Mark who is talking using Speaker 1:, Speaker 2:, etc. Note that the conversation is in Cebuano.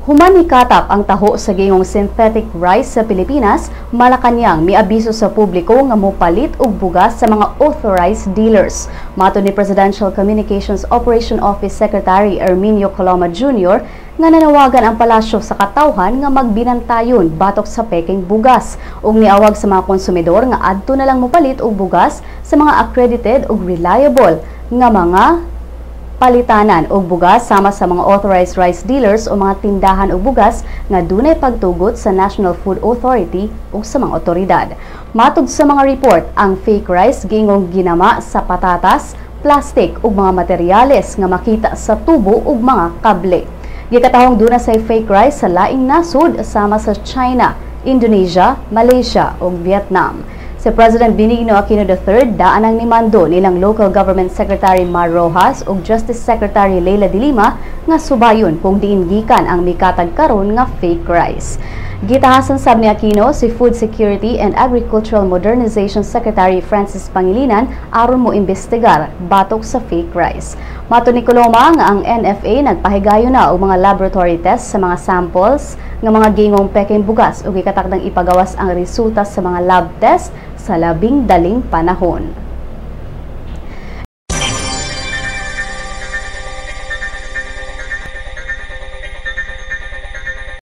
Speaker 1: Human nikatap ang taho sa giingong synthetic rice sa Pilipinas, Malacañang miabiso sa publiko nga mopalit og bugas sa mga authorized dealers. Matod ni Presidential Communications Operation Office Secretary Herminio Coloma Jr. nga nanawagan ang palasyo sa katawhan nga magbinantayon batok sa pekeng bugas ug niawag sa mga konsumidor nga adto na lang mopalit og bugas sa mga accredited ug reliable nga mga palitanan og bugas sama sa mga authorized rice dealers o mga tindahan og bugas nga dunay pagtugot sa National Food Authority ug sa mga otoridad. Matod sa mga report, ang fake rice giingong ginama sa patatas, plastic ug mga materyales nga makita sa tubo ug mga kable. Gikatahong duna say fake rice sa laing nasod sama sa China, Indonesia, Malaysia ug Vietnam. Si President Benigno Aquino III daan ang nimando nilang Local Government Secretary Mar Roxas ug Justice Secretary Leila de Lima nga subayon kung diin gikan ang mikatag karon nga fake rice. Gitahasan sab ni Aquino si Food Security and Agricultural Modernization Secretary Francis Pangilinan aron mo imbestigar batok sa fake rice. Matod ni Coloma nga ang NFA nagpahigayon na og mga laboratory tests sa mga samples nga mga giingong pekeng bugas ug gikatakdang ipagawas ang resulta sa mga lab test sa labing daling panahon.